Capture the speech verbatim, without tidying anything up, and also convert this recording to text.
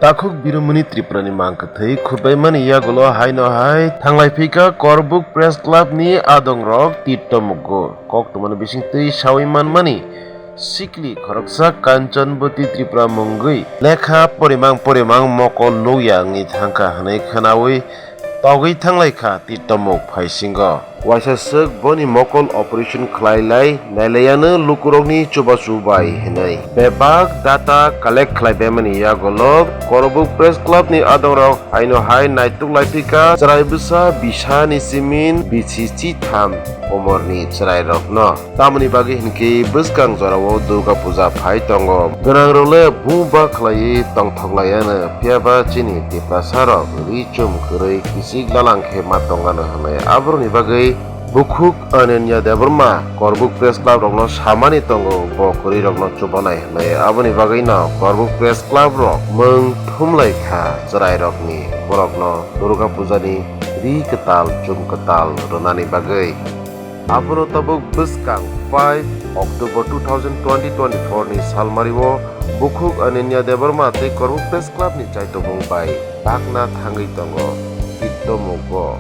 Takhuk Birumuni Tripurani mangkwthwi khutbaimani yagulo haino hai thanglaiphika Korbuk Press Club ni adongrok tittomugo. Koktwmani bisingtwi sawi manmani sikli khoroksa Kanchanboti Tripura mungwi lekha porimang porimang mokol nukya wngwi thangkha hwnwi khwnawi togwi thanglaikha tittomuk phaisingo. Waisa swk boni mokol operation khlai lai nailaiano lukurokni chubachu bai hwnwi. Bebak data collect khlaibaimani yagulo Korbuk Press Club ni adongrok haino hai naituk laiphika chwrai bwsa bisani simin bisi chitham umorni chwrairokno. Tamoni bagwi hinkhe bwskang jorao Durga Puja phai tongo. Gwnangrokle buba khlaiwi tongthok laiano, phiyaba chini Tiprasarok ri chum kwrwi kichik lalang khe ma tongano hwnwi. Aborokni bagwi bukhuk Ananya Debbarma Korbuk Press Club rokno samani tongo, bo kwrwirokno chubanai hwnwi. Aboni bagwino Korbuk Press Club rok mung thumlaikha chwrairokni, borokno Durga Pujani ri kwtal chum kwtal rwnani bagwi. Abono tabuk bwskang five October two thousand twenty twenty-four ni salmario bukhuk Ananya Debbarma tei Korbuk Press Club ni chaitobung bai bakna thangwi tongo. Tittomugo.